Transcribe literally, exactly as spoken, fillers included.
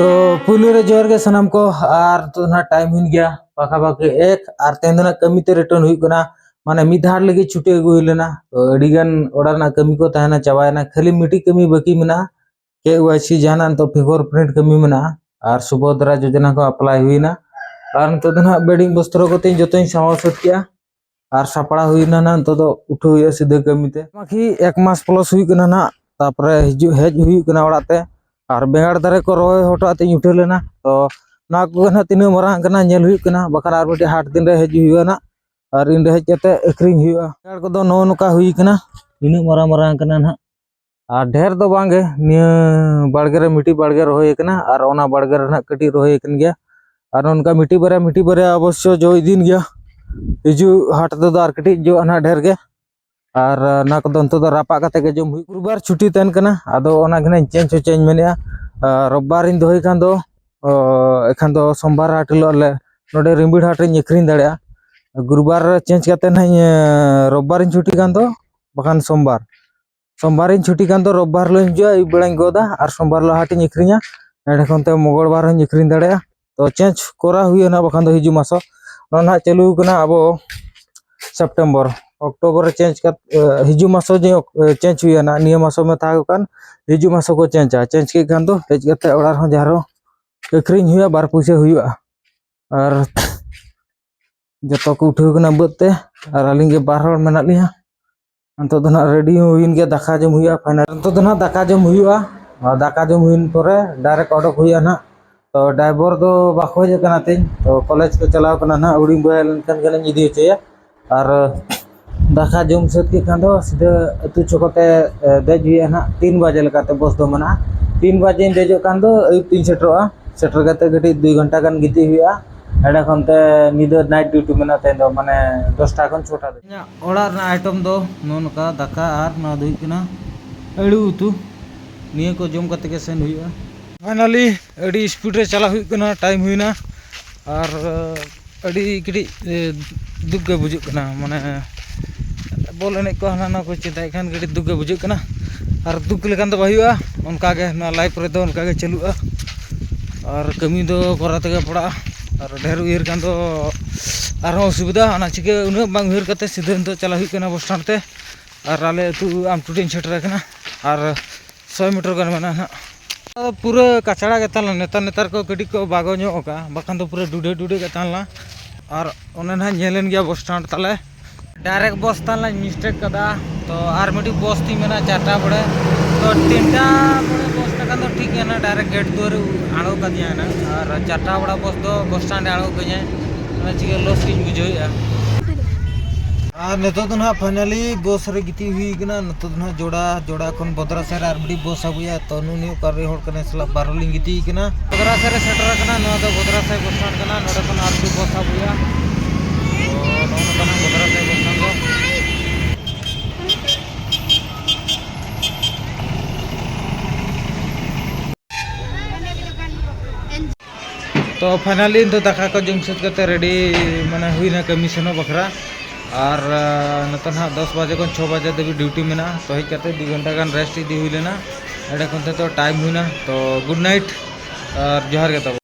ᱛᱚ ᱯᱩᱭᱞᱩ ᱨᱮ ᱡᱚᱦᱟᱨ ᱜᱮ ᱥᱟᱱᱟᱢ ᱠᱚ᱾ ᱟᱨ ᱛᱚ ᱱᱟᱦᱟᱜ ᱴᱟᱭᱤᱢ ᱦᱩᱭᱮᱱ ᱜᱮᱭᱟ ᱯᱟᱠᱟ ᱯᱟᱠᱤ ᱮᱠ, ᱟᱨ ᱛᱮᱦᱮᱧ ᱫᱚ ᱱᱟᱦᱟᱜ ᱠᱟᱹᱢᱤ ᱛᱮ ᱨᱤᱴᱟᱨᱱ ᱦᱩᱭᱩᱜ ᱠᱟᱱᱟ᱾ ᱢᱟᱱᱮ ᱢᱤᱫ ᱫᱷᱟᱣ ᱞᱟᱹᱜᱤᱫ ᱪᱷᱩᱴᱤ ᱟᱹᱜᱩ ᱦᱩᱭ ᱞᱮᱱᱟ᱾ ᱛᱚ ᱟᱹᱰᱤ ᱜᱟᱱ ᱚᱲᱟᱜ ᱨᱮᱱᱟᱜ ᱠᱟᱹᱢᱤ ᱠᱚ ᱛᱟᱦᱮᱱᱟ, ᱪᱟᱵᱟᱭᱮᱱᱟ, ᱠᱷᱟᱹᱞᱤ ᱢᱤᱫᱴᱤᱡ ᱠᱟᱹᱢᱤ ᱵᱟᱹᱠᱤ ᱢᱮᱱᱟᱜᱼᱟ᱾ ᱠᱮ ᱣᱟᱭ ᱥᱤ ᱡᱟᱦᱟᱱᱟᱜ ᱱᱤᱛᱚᱜ ᱯᱷᱤᱝᱜᱟᱨ ᱯᱨᱤᱱᱴ ᱠᱟᱹᱢᱤ ᱢᱮᱱᱟᱜᱼᱟ, ᱟᱨ ᱥᱩᱵᱷᱚᱫᱨᱟ ᱡᱳᱡᱚᱱᱟ ᱠᱚ ᱟᱯᱞᱟᱭ ᱦᱩᱭᱱᱟ᱾ ᱟᱨ ᱱᱤᱛᱚᱜ ᱫᱚ ᱱᱟᱦᱟᱜ ᱵᱮᱰᱤᱝ ᱵᱚᱥᱛᱨᱚ ᱠᱚᱛᱮ ᱡᱚᱛᱚᱧ ᱥᱟᱢᱟᱣ ᱥᱟᱹᱛ ᱠᱮᱜᱼᱟ᱾ ᱟᱨ ᱥᱟᱯᱲᱟᱣ ᱦᱩᱭᱱᱟ ᱱᱟᱦᱟᱜ, ᱱᱤᱛᱚᱜ ᱫᱚ ᱩᱴᱷᱟᱹᱣ ᱦᱩᱭᱩᱜᱼᱟ ᱥᱤᱫᱷᱟᱹ ᱠᱟᱹᱢᱤ ᱛᱮ᱾ ᱢᱟᱠᱷᱤ ᱮᱠ ᱢᱟᱥ ᱯᱞᱟᱥ ᱦᱩᱭᱩᱜ ᱠᱟᱱᱟ ᱱᱟᱦᱟᱜ, ᱛᱟᱨᱯᱚᱨᱮ ᱦᱤᱡᱩᱜ ᱦᱮᱡ ᱦᱩᱭᱩᱜ ᱠᱟᱱᱟ ᱚᱲᱟᱜ ᱛᱮ᱾ ᱟᱨ ᱵᱮᱸᱜᱟᱲ ᱫᱟᱨᱮ ᱠᱚ ᱨᱚᱦᱚᱭ ᱦᱚᱴᱚ ᱠᱟᱛᱮᱧ ᱩᱴᱷᱟᱹᱣ ᱞᱮᱱᱟ᱾ ᱛᱚ ᱱᱚᱣᱟ ᱠᱚᱜᱮ ᱱᱟᱦᱟᱜ ᱛᱤᱱᱟᱹᱜ ᱢᱟᱨᱟᱝ ᱠᱟᱱᱟ ᱧᱮᱞ ᱦᱩᱭᱩᱜ ᱠᱟᱱᱟ, ᱵᱟᱠᱷᱟᱱ ᱟᱨ ᱢᱤᱫᱴᱮᱡ ᱦᱟᱴ ᱫᱤᱱ ᱨᱮ ᱦᱮᱡ ᱦᱩᱭᱩᱜᱼᱟ ᱱᱟᱦᱟᱜ, ᱟᱨ ᱤᱧ ᱨᱮ ᱦᱮᱡ ᱠᱟᱛᱮ ᱟᱹᱠᱷᱨᱤᱧ ᱦᱩᱭᱩᱜᱼᱟ᱾ ᱵᱮᱸᱜᱟᱲ ᱠᱚᱫᱚ ᱱᱚᱜᱼᱚ ᱱᱚᱝᱠᱟ ᱦᱩᱭ ᱠᱟᱱᱟ, ᱱᱤᱱᱟᱹᱜ ᱢᱟᱨᱟᱝ ᱢᱟᱨᱟᱝ ᱠᱟᱱᱟ ᱱᱟᱦᱟᱜ᱾ ᱟᱨ ᱰᱷᱮᱨ ᱫᱚ ᱵᱟᱝ ᱜᱮ, ᱱᱤᱭᱟᱹ ᱵᱟᱲᱜᱮ ᱨᱮ ᱢᱤᱫᱴᱤᱡ ᱵᱟᱲᱜᱮ ᱨᱚᱦᱚᱭ ᱠᱟᱱᱟ, ᱟᱨ ᱚᱱᱟ ᱵᱟᱲᱜᱮ ᱨᱮ ᱱᱟᱦᱟᱜ ᱠᱟᱹᱴᱤᱡ ᱨᱚᱦᱚᱭ ᱠᱟᱱ ᱜᱮᱭᱟ᱾ ᱟᱨ ᱚᱱᱠᱟ ᱢᱤᱫᱴᱤᱡ ᱵᱟᱨᱭᱟ, ᱢᱤᱫᱴᱤᱡ ᱵᱟᱨᱭᱟ ᱚᱵᱚᱥᱥᱚ ᱡᱚ ᱤᱫᱤᱭᱮᱱ ᱜᱮᱭᱟ᱾ ᱦᱤᱡᱩᱜ ᱦᱟᱴ ᱛᱮᱫᱚ ᱟᱨ ᱠᱟᱹᱴᱤᱡ ᱡᱚᱜᱼᱟ ᱱᱟᱦᱟᱜ ᱰᱷᱮᱨ ᱜᱮ᱾ ᱟᱨ ᱚᱱᱟ ᱠᱚᱫᱚ ᱱᱤᱛᱚᱜ ᱫᱚ ᱨᱟᱯᱟᱜ ᱠᱟᱛᱮ ᱜᱮ ᱡᱚᱢ ᱦᱩᱭᱩᱜ᱾ ᱜᱩᱨᱩᱵᱟᱨ ᱪᱷᱩᱴᱤ ᱛᱟᱦᱮᱱ ᱠᱟᱱᱟ, ᱟᱫᱚ ᱚᱱᱟ ᱜᱮ ᱱᱟᱦᱟᱜ ᱤᱧ ᱪᱮᱧᱡᱽ ᱦᱚᱪᱚᱧ ᱢᱮᱱᱮᱫᱼᱟ᱾ ᱟᱨ ᱨᱳᱵᱵᱟᱨ ᱤᱧ ᱫᱚᱦᱚᱭ ᱠᱷᱟᱱ ᱫᱚ, ᱚ, ᱮᱱᱠᱷᱟᱱ ᱫᱚ ᱥᱳᱢᱵᱟᱨ ᱦᱟᱴ ᱦᱤᱞᱳᱜ ᱞᱮ ᱱᱚᱰᱮ ᱨᱤᱢᱵᱤᱲ ᱦᱟᱴ ᱨᱤᱧ ᱟᱹᱠᱷᱨᱤᱧ ᱫᱟᱲᱮᱭᱟᱜᱼᱟ᱾ ᱜᱩᱨᱩᱵᱟᱨ ᱪᱮᱧᱡᱽ ᱠᱟᱛᱮ ᱱᱟᱦᱟᱜ ᱤᱧ, ᱨᱳᱵᱵᱟᱨ ᱤᱧ ᱪᱷᱩᱴᱤ ᱠᱷᱟᱱ ᱫᱚ, ᱵᱟᱠᱷᱟᱱ ᱥᱳᱢᱵᱟᱨ᱾ ᱥᱳᱢᱵᱟᱨᱤᱧ ᱪᱷᱩᱴᱤ ᱠᱷᱟᱱ ᱫᱚ ᱨᱳᱵᱵᱟᱨ ᱦᱤᱞᱳᱜ ᱤᱧ ᱦᱤᱡᱩᱜᱼᱟ, ᱟᱹᱭᱩᱵ ᱵᱮᱲᱟᱧ ᱜᱚᱫᱟ, ᱟᱨ ᱥᱳᱢᱵᱟᱨ ᱦᱤᱞᱳᱜ ᱦᱟᱴᱤᱧ ᱟᱹᱠᱷᱨᱤᱧᱟ᱾ ᱮᱸᱰᱮ ᱠᱷᱚᱱ ᱛᱮ ᱢᱚᱝᱜᱚᱞᱵᱟᱨ ᱦᱚᱸᱧ ᱟᱹᱠᱷᱨᱤᱧ ᱫᱟᱲᱮᱭᱟᱜᱼᱟ᱾ ᱛᱚ ᱪᱮᱧᱡᱽ ᱠᱚᱨᱟᱣ ᱦᱩᱭᱩᱜᱼᱟ ᱱᱟᱦᱟᱜ, ᱵᱟᱠᱷᱟᱱ ᱫᱚ ᱦᱤᱡᱩᱜ ᱢᱟᱥᱚ᱾ ᱱᱚᱣᱟ ᱱᱟᱦᱟᱜ ᱪᱟᱹᱞᱩ ᱠᱟᱱᱟ ᱟᱵᱚ ᱥᱮᱯᱴᱮᱢᱵᱚᱨ, ᱚᱠᱴᱳᱵᱚᱨ ᱨᱮ ᱪᱮᱧᱡᱽ ᱠᱟᱛᱮ, ᱮ, ᱦᱤᱡᱩᱜ ᱢᱟᱥᱚ ᱡᱮ, ᱮ, ᱪᱮᱧᱡᱽ ᱦᱩᱭᱩᱜᱼᱟ ᱱᱟᱦᱟᱜ᱾ ᱱᱤᱭᱟᱹ ᱢᱟᱥᱚ ᱢᱟ ᱛᱟᱦᱮᱸ ᱠᱚᱜ ᱠᱟᱱ, ᱦᱤᱡᱩᱜ ᱢᱟᱥᱚ ᱠᱚ ᱪᱮᱧᱡᱟ᱾ ᱪᱮᱧᱡᱽ ᱠᱮᱫ ᱠᱷᱟᱱ ᱫᱚ ᱦᱮᱡ ᱠᱟᱛᱮ ᱚᱲᱟᱜ ᱨᱮᱦᱚᱸ ᱡᱟᱦᱟᱸ ᱨᱮᱦᱚᱸ ᱟᱹᱠᱷᱨᱤᱧ ᱦᱩᱭᱩᱜᱼᱟ, ᱵᱟᱨ ᱯᱩᱭᱥᱟᱹ ᱦᱩᱭᱩᱜᱼᱟ᱾ ᱟᱨ ᱡᱚᱛᱚ ᱠᱚ ᱩᱴᱷᱟᱹᱣ ᱠᱟᱱᱟ ᱵᱟᱹᱫᱽ ᱛᱮ, ᱟᱨ ᱟᱹᱞᱤᱧ ᱜᱮ ᱵᱟᱨ ᱦᱚᱲ ᱢᱮᱱᱟᱜ ᱞᱤᱧᱟ᱾ ᱱᱤᱛᱚᱜ ᱫᱚ ᱱᱟᱦᱟᱜ ᱨᱮᱰᱤ ᱦᱚᱸ ᱦᱩᱭᱮᱱ ᱜᱮᱭᱟ, ᱫᱟᱠᱟ ᱡᱚᱢ ᱦᱩᱭᱩᱜᱼᱟ ᱯᱷᱟᱭᱱᱟᱞ᱾ ᱱᱤᱛᱚᱜ ᱫᱚ ᱱᱟᱦᱟᱜ ᱫᱟᱠᱟ ᱡᱚᱢ ᱦᱩᱭᱩᱜᱼᱟ, ᱟᱨ ᱫᱟᱠᱟ ᱡᱚᱢ ᱦᱩᱭᱮᱱ ᱯᱚᱨᱮ ᱰᱟᱭᱨᱮᱠᱴ ᱚᱰᱚᱠ ᱦᱩᱭᱩᱜᱼᱟ ᱱᱟᱦᱟᱜ᱾ ᱛᱚ ᱰᱨᱟᱭᱵᱷᱟᱨ ᱫᱚ ᱵᱟᱠᱚ ᱦᱮᱡ ᱟᱠᱟᱱᱟ ᱛᱮᱦᱮᱧ, ᱛᱚ ᱠᱚᱞᱮᱡᱽ ᱠᱚ ᱪᱟᱞᱟᱣ ᱠᱟᱱᱟ ᱱᱟᱦᱟᱜ᱾ ᱦᱩᱰᱤᱧ ᱵᱚᱭᱦᱟ ᱞᱮᱱᱠᱷᱟᱱ ᱜᱮᱞᱤᱧ ᱤᱫᱤ ᱦᱚᱪᱚᱭᱟ᱾ ᱟᱨ ᱫᱟᱠᱟ ᱡᱚᱢ ᱥᱟᱹᱛ ᱠᱮᱫ ᱠᱷᱟᱱ ᱫᱚ ᱥᱤᱫᱷᱟᱹ ᱟᱹᱛᱩ ᱪᱚᱠᱚ ᱛᱮ, ᱮ, ᱫᱮᱡ ᱦᱩᱭᱩᱜᱼᱟ ᱱᱟᱦᱟᱜ᱾ ᱛᱤᱱ ᱵᱟᱡᱮ ᱞᱮᱠᱟᱛᱮ ᱵᱚᱥ ᱫᱚ ᱢᱮᱱᱟᱜᱼᱟ᱾ ᱛᱤᱱ ᱵᱟᱡᱮᱧ ᱫᱮᱡᱚᱜ ᱠᱷᱟᱱ ᱫᱚ ᱟᱹᱭᱩᱵ ᱛᱤᱧ ᱥᱮᱴᱮᱨᱚᱜᱼᱟ᱾ ᱥᱮᱴᱮᱨ ᱠᱟᱛᱮ ᱠᱟᱹᱴᱤᱡ ᱫᱩᱭ ᱜᱷᱚᱱᱴᱟ ᱜᱟᱱ ᱜᱤᱛᱤᱡ ᱦᱩᱭᱩᱜᱼᱟ᱾ ᱮᱸᱰᱮ ᱠᱷᱚᱱ ᱛᱮ ᱧᱤᱫᱟᱹ ᱱᱟᱭᱤᱴ ᱰᱤᱭᱩᱴᱤ ᱢᱮᱱᱟᱜᱼᱟ ᱛᱮᱦᱮᱧ ᱫᱚ, ᱢᱟᱱᱮ ᱫᱚᱥᱴᱟ ᱠᱷᱚᱱ ᱪᱷᱚᱴᱟ ᱫᱷᱟᱹᱵᱤᱡ᱾ ᱤᱧᱟᱹᱜ ᱚᱲᱟᱜ ᱨᱮᱱᱟᱜ ᱟᱭᱴᱮᱢ ᱫᱚ ᱱᱚᱜᱼᱚ ᱱᱚᱝᱠᱟ, ᱫᱟᱠᱟ ᱟᱨ ᱱᱚᱣᱟ ᱫᱚ ᱦᱩᱭᱩᱜ ᱠᱟᱱᱟ ᱟᱹᱲᱩ ᱩᱛᱩ᱾ ᱱᱤᱭᱟᱹ ᱠᱚ ᱡᱚᱢ ᱠᱟᱛᱮ ᱜᱮ ᱥᱮᱱ ᱦᱩᱭᱩᱜᱼᱟ᱾ ᱯᱷᱟᱭᱱᱟᱞᱤ ᱟᱹᱰᱤ ᱥᱯᱤᱰ ᱨᱮ ᱪᱟᱞᱟᱜ ᱦᱩᱭᱩᱜ ᱠᱟᱱᱟ, ᱴᱟᱭᱤᱢ ᱦᱩᱭᱱᱟ᱾ ᱟᱨ ᱟᱹᱰᱤ ᱠᱟᱹᱴᱤᱡ, ᱮ, ᱫᱩᱠ ᱜᱮ ᱵᱩᱡᱩᱜ ᱠᱟᱱᱟ, ᱢᱟᱱᱮ ᱵᱚᱞ ᱮᱱᱮᱡ ᱠᱚ ᱦᱟᱱᱟ ᱱᱟᱣᱟ ᱠᱚ ᱪᱤᱱᱛᱟᱹᱭᱮᱫ ᱠᱷᱟᱱ ᱠᱟᱹᱴᱤᱡ ᱫᱩᱠ ᱜᱮ ᱵᱩᱡᱩᱜ ᱠᱟᱱᱟ᱾ ᱟᱨ ᱫᱩᱠ ᱞᱮᱠᱟᱱ ᱫᱚ ᱵᱟᱭ ᱦᱩᱭᱩᱜᱼᱟ, ᱚᱱᱠᱟ ᱜᱮ ᱱᱚᱣᱟ ᱞᱟᱭᱤᱯᱷ ᱨᱮᱫᱚ ᱚᱱᱠᱟ ᱜᱮ ᱪᱟᱹᱞᱩᱜᱼᱟ᱾ ᱟᱨ ᱠᱟᱹᱢᱤ ᱫᱚ ᱠᱚᱨᱟᱣ ᱛᱮᱜᱮ ᱯᱟᱲᱟᱜᱼᱟ᱾ ᱟᱨ ᱰᱷᱮᱨ ᱩᱭᱦᱟᱹᱨ ᱠᱷᱟᱱ ᱫᱚ ᱟᱨᱦᱚᱸ ᱚᱥᱩᱵᱤᱫᱷᱟ, ᱚᱱᱟ ᱪᱤᱠᱟᱹ ᱩᱱᱟᱹᱜ ᱵᱟᱝ ᱩᱭᱦᱟᱹᱨ ᱠᱟᱛᱮ ᱥᱤᱫᱷᱟᱹ ᱱᱤᱛᱚᱜ ᱪᱟᱞᱟᱜ ᱦᱩᱭᱩᱜ ᱠᱟᱱᱟ ᱵᱚᱥ ᱥᱴᱮᱱᱰ ᱛᱮ᱾ ᱟᱨ ᱟᱞᱮ ᱟᱹᱛᱩ ᱟᱢᱴᱩᱰᱤᱧ ᱥᱮᱴᱮᱨ ᱟᱠᱟᱱᱟ᱾ ᱟᱨ ᱥᱚᱭ ᱢᱤᱴᱟᱨ ᱜᱟᱱ ᱢᱮᱱᱟᱜᱼᱟ ᱱᱟᱦᱟᱜ᱾ ᱯᱩᱨᱟᱹ ᱠᱟᱪᱲᱟ ᱜᱮ ᱛᱟᱦᱮᱸ ᱞᱮᱱᱟ, ᱱᱮᱛᱟᱨ ᱱᱮᱛᱟᱨ ᱠᱚ ᱠᱟᱹᱴᱤᱡ ᱠᱚ ᱵᱟᱜᱚ ᱧᱚᱜ ᱟᱠᱟᱫᱼᱟ, ᱵᱟᱠᱷᱟᱱ ᱫᱚ ᱯᱩᱨᱟᱹ ᱰᱩᱰᱟᱹ ᱰᱩᱰᱟᱹ ᱜᱮ ᱛᱟᱦᱮᱸ ᱞᱮᱱᱟ᱾ ᱟᱨ ᱚᱱᱮ ᱱᱟᱦᱟᱜ ᱧᱮᱞᱮᱱ ᱜᱮᱭᱟ ᱵᱚᱥ ᱥᱴᱮᱱᱰ ᱛᱟᱞᱮ᱾ ᱰᱟᱭᱨᱮᱠᱴ ᱵᱚᱥ ᱛᱟᱦᱮᱸ ᱞᱮᱱᱟ, ᱢᱤᱥᱴᱮᱠ ᱠᱟᱫᱟ᱾ ᱛᱚ ᱟᱨ ᱢᱤᱫᱴᱤᱡ ᱵᱚᱥ ᱛᱤᱧ ᱢᱮᱱᱟ ᱪᱟᱨᱴᱟ ᱵᱚᱲᱮ, ᱛᱚ ᱛᱤᱱᱴᱟ ᱵᱚᱲᱮ ᱵᱚᱥ ᱛᱟᱦᱮᱸ ᱠᱷᱟᱱ ᱫᱚ ᱴᱷᱤᱠ ᱜᱮᱭᱟ ᱱᱟ, ᱰᱟᱭᱨᱮᱠᱴ ᱜᱮᱴ ᱫᱩᱣᱟᱹᱨ ᱟᱬᱜᱚ ᱠᱟᱫᱤᱧᱟ ᱱᱟ᱾ ᱟᱨ ᱪᱟᱨᱴᱟ ᱵᱚᱲᱟ ᱵᱚᱥ ᱫᱚ ᱵᱚᱥ ᱥᱴᱮᱱᱰ ᱮ ᱟᱬᱜᱚ ᱠᱟᱹᱧᱟᱭ, ᱚᱱᱟ ᱪᱤᱠᱟᱹ ᱞᱚᱥ ᱜᱤᱧ ᱵᱩᱡᱷᱟᱹᱣᱮᱫᱼᱟ᱾ ᱟᱨ ᱱᱤᱛᱚᱜ ᱫᱚ ᱱᱟᱦᱟᱜ ᱯᱷᱟᱭᱱᱟᱞᱤ ᱵᱚᱥ ᱨᱮ ᱜᱤᱛᱤᱡ ᱦᱩᱭ ᱠᱟᱱᱟ᱾ ᱱᱤᱛᱚᱜ ᱫᱚ ᱱᱟᱦᱟᱜ ᱡᱚᱲᱟ, ᱡᱚᱲᱟ ᱠᱷᱚᱱ ᱵᱚᱫᱨᱟ ᱥᱮᱫ ᱨᱮ ᱟᱨ ᱢᱤᱫᱴᱤᱡ ᱵᱚᱥ ᱟᱹᱜᱩᱭᱟ᱾ ᱛᱚ ᱱᱩᱭ ᱱᱩᱭ ᱚᱠᱟ ᱨᱮ ᱦᱚᱲ ᱠᱟᱱᱟᱭ ᱥᱟᱞᱟᱜ ᱵᱟᱨᱚ ᱞᱤᱧ ᱜᱤᱛᱤᱡ ᱠᱟᱱᱟ᱾ ᱵᱚᱫᱨᱟ ᱥᱮᱫ ᱨᱮ ᱥᱮᱴᱮᱨ ᱟᱠᱟᱱᱟ᱾ ᱱᱚᱣᱟ ᱫᱚ ᱵᱚᱫᱨᱟ ᱥᱮᱫ ᱵᱚᱥ ᱥᱴᱮᱱᱰ ᱠᱟᱱᱟ᱾ ᱱᱚᱰᱮ ᱠᱷᱚᱱ ᱟᱨ ᱢᱤᱫᱴᱤᱡ ᱵᱚᱥ ᱟᱹᱜᱩᱭᱟ᱾ ᱛᱚ ᱱᱚᱜᱼᱚ ᱱᱚᱝᱠᱟᱱᱟᱜ ᱵᱚᱫᱨᱟ ᱥᱮᱫ ᱵᱚᱥ ᱥᱴᱮᱱᱰ ᱫᱚ᱾ ᱛᱚ ᱯᱷᱟᱭᱱᱟᱞᱤ ᱱᱤᱛᱚᱜ ᱫᱟᱠᱟ ᱠᱚ ᱡᱚᱢ ᱥᱟᱹᱛ ᱠᱟᱛᱮ ᱨᱮᱰᱤ ᱢᱟᱱᱮ ᱦᱩᱭᱱᱟ ᱠᱟᱹᱢᱤ ᱥᱮᱱᱚᱜ ᱵᱟᱠᱷᱨᱟ᱾ ᱟᱨ ᱱᱤᱛᱚᱜ ᱱᱟᱦᱟᱜ ᱫᱚᱥ ᱵᱟᱡᱮ ᱠᱷᱚᱱ ᱪᱷᱚ ᱵᱟᱡᱮ ᱫᱷᱟᱹᱵᱤᱡ ᱰᱤᱭᱩᱴᱤ ᱢᱮᱱᱟᱜᱼᱟ᱾ ᱛᱚ ᱦᱮᱡ ᱠᱟᱛᱮ ᱫᱩ ᱜᱷᱚᱱᱴᱟ ᱜᱟᱱ ᱨᱮᱥᱴ ᱤᱫᱤ ᱦᱩᱭ ᱞᱮᱱᱟ᱾ ᱮᱸᱰᱮ ᱠᱷᱚᱱ ᱛᱮᱫᱚ ᱴᱟᱭᱤᱢ ᱦᱩᱭᱱᱟ᱾ ᱛᱚ ᱜᱩᱰ ᱱᱟᱭᱤᱴ ᱟᱨ ᱡᱚᱦᱟᱨ ᱜᱮ ᱛᱟᱵᱚᱱ᱾